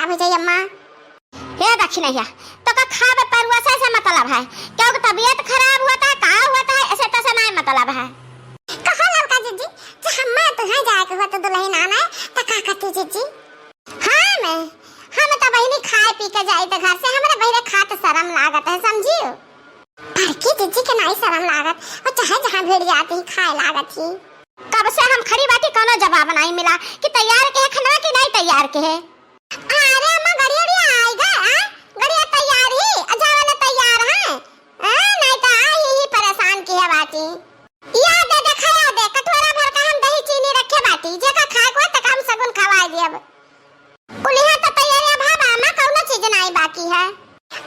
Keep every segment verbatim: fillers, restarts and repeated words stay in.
हो जाई अम्मा। हे दखिनहिया, तोका खाबे परुआ से, से मतलब है? केहू के तबियत खराब होत है, का होत है, ऐसे तैसे नाहीं मतलब है। कहो ललका जिज्जी, जे हम्मे तुहें जाए के होत दुलहिन आने, त का करती जिज्जी? हाँ मैं, हम तो बहिनी खाए पी के जाई त घर से, हमरे बहिरे खात सरम लागत है, समझियो? बड़की जिज्जी के नाहीं सरम लागत, वो चाहे जहाँ भिड़ जाती, खाए लागत ही। कब से हम खड़ी बाटी, कौनो जवाब नाहीं मिला कि तैयार के है खनवा कि नाहीं तैयार के है। अरे अम्मा, गड़िया उड़िया आइगा, आ? गड़िया तैयार ही, आ जावे ना तैयार है। आ, नाहीं तो आई ही परेशान किहे बाटी। या दे, देखा या दे, कटोरा भर का हम दही चीनी रखे बाटी, जेका खाए को तक हम सगुन खवाए दियब। कुलिहा तो तैयारी अब है बा, अम्मा, कौनो चीज नाहीं बाकी है।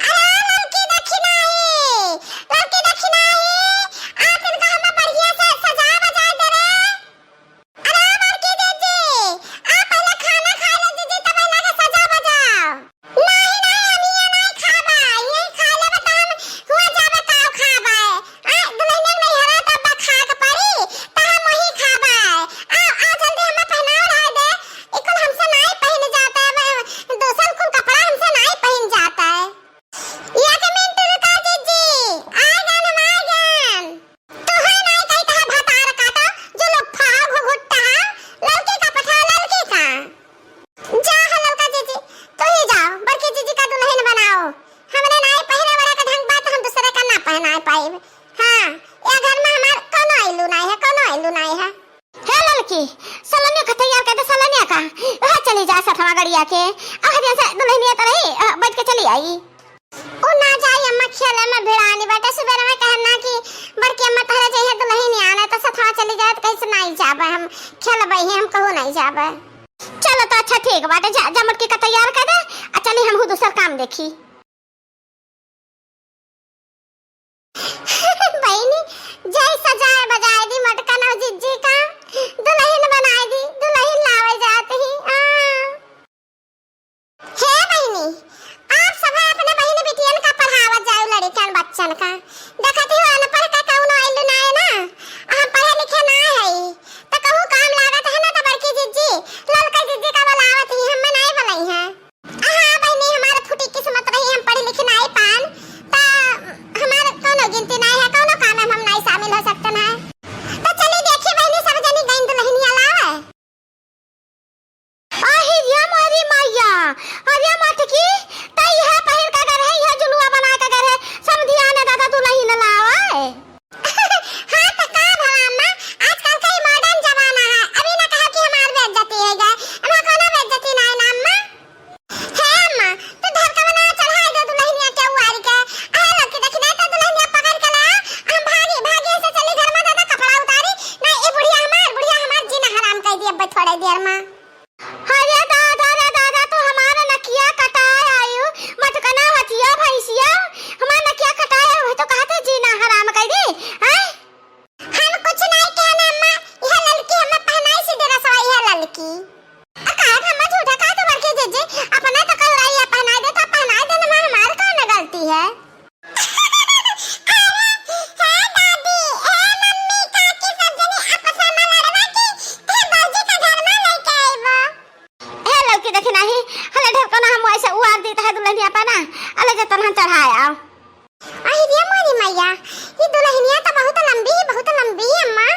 अरे ललकी दखिनही, ललकी दखिनही, आप इनका हमें बढ़िया से सजा बजा दे रे। अरे बड़की दीदी, आप पहले खाना खा लो दीदी, तब इनका सजा बजाओ। नहीं, नहीं, हम ये नहीं खाबा, ये खा लेबे तो हम हुआ जाबे का खाबे। आ, दुल्हनिया के नैहरा तब खा के पड़ी, त हम वही खाबे। आ, आ जल्दी हमें पहनाओ रहा दे, ई कुल हमसे नहीं पहन जाता है, मैं, दूसर कुल कपड़ा हमसे नहीं पहन जाता है। ये के मिंटू का जीजी, आ गन हम आ गन। तू है नहीं कही तहा भतार काटा, जो लोग फाओ घुघुट्टा है, ललकी का पठा ललकी का। जा हो ललका जीजी, तू ही जाओ, बड़की जीजी का दुल्हन बनाओ। हमने नाई पहने वाला का ढंग बात हम दूसरे का ना पहनाए पाइब। हाँ, ये घर में हमार कोनो आइलू नाई है, कोनो आइलू नाई है। हे ललकी, सलनिया का तैयार कर दे, सलनिया का। वह चली जा सथवा गड़िया के। आह दिन से दुल्हनिया तो रही, अ, बैठ के चली आई। उ ना जाई अम्मा, खेले में भिड़ानी बाटे। सुबेरे में कहना कि बड़की अम्मा तहरे जइहे दुल्हनिया आने, तो सथवा चली जाए, तो कैसे नाई जाबे हम, खेलबे ही हम, कहूँ नाई जाबे। चलो तो अच्छा ठीक बाटे, जा, जा मोटकी का तैयार कर दे, आ चली हमहू दूसर काम देखी। बहिनी, जय सजाए बजाए दी मोटका नौ जिज्जी का, दुल्हन बनाए दी, दुल्हन लावे जात ही। आ। हे बहिनी, आप सभे अपने बहिनी बिटियन का पढ़ावत जाओ, लड़िकन बच्चन का। देखत ही हो अनपढ़ का कौनो आइलू ना है ना, हम पढ़े लिखे ना है, तो कहूँ काम लागत है ना, तो बड़की जिज्जी, ललका जिज्जी का बुलावत ही, हमें नहीं बुलाई है। हाँ बहिनी, हमार फूटी किस्मत रही, हम पढ़ी लिखी नाई पान, त हमार कौनो गिनती नाई है, कौनो काम में हम नाई शामिल हो सकते हैं। तो चली देखी बहिनी, सब जनी गईन दुल्हनिया लावे। आही रे मोरी मैया, अरे मटकी, त इहे पहिर का घर है, इहे जुलुआ बना का घर है, समधिया ने दादा दुल्हन लावे। हाँ, तो का भला अम्मा, आजकल का ई modern जमाना है। अभी ना कहा कि हमार बेइज्जती है जाए, हमार कोनो बेइज्जती ना है ना अम्मा। हे अम्मा, तू ढेर कवना चढ़ाई दे दुल्हनिया के उआरी के। आ लोग के देखी ना तो दुल्हनिया पकड़ के ला, हम भागी, भागी ऐसे चली घर में, दादा कपड़ा उतारी। ना, ई बुढ़िया हमार, बुढ़िया हमार जीना हराम कर दी अब थोड़े देर में। अरे दादा रे दादा, तू हमारा नकिया कटाए आयु, मटकना हथिया भैंसिया, हमारा नकिया कटाए आयु, तो कहते जीना हराम कर दी, हैं? हम कुछ नहीं कहना अम्मा, यह ललकी हमें पहनाई सी dress, यह ललकी। आ काहे अम्मा झूठा काहे तो बड़की जीजी, अपना तो कल रही है पहनाई दे तो पहनाई दे ना, हमार कौन गलती है? अरे, हे दादी, हे मम्मी, काकी सब जनी आपस में लड़बा कि ते भौजी का घर में लेके आइबो। हे लड़की देखी नहीं, हले ढेर कोना हम ऐसे उआर दी त है दुल्हनिया पर ना, अले जतन हम चढ़ाए आओ। अरे रे मोरी मैया, ये दुल्हनिया तो बहुत लंबी है, बहुत लंबी है अम्मा।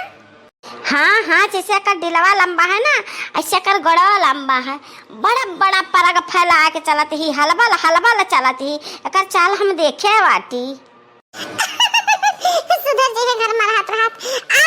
हाँ, हाँ, जैसे एकर डिलवा लंबा है ना, ऐसे एकर गोड़वा लंबा है। बड़ा, बड़ा परग फैला के चलत ही, हलबल, हलबल चलत ही। एकर चाल हम देखे बाटी। सुधर जइहे घर में रहत, रहत। आ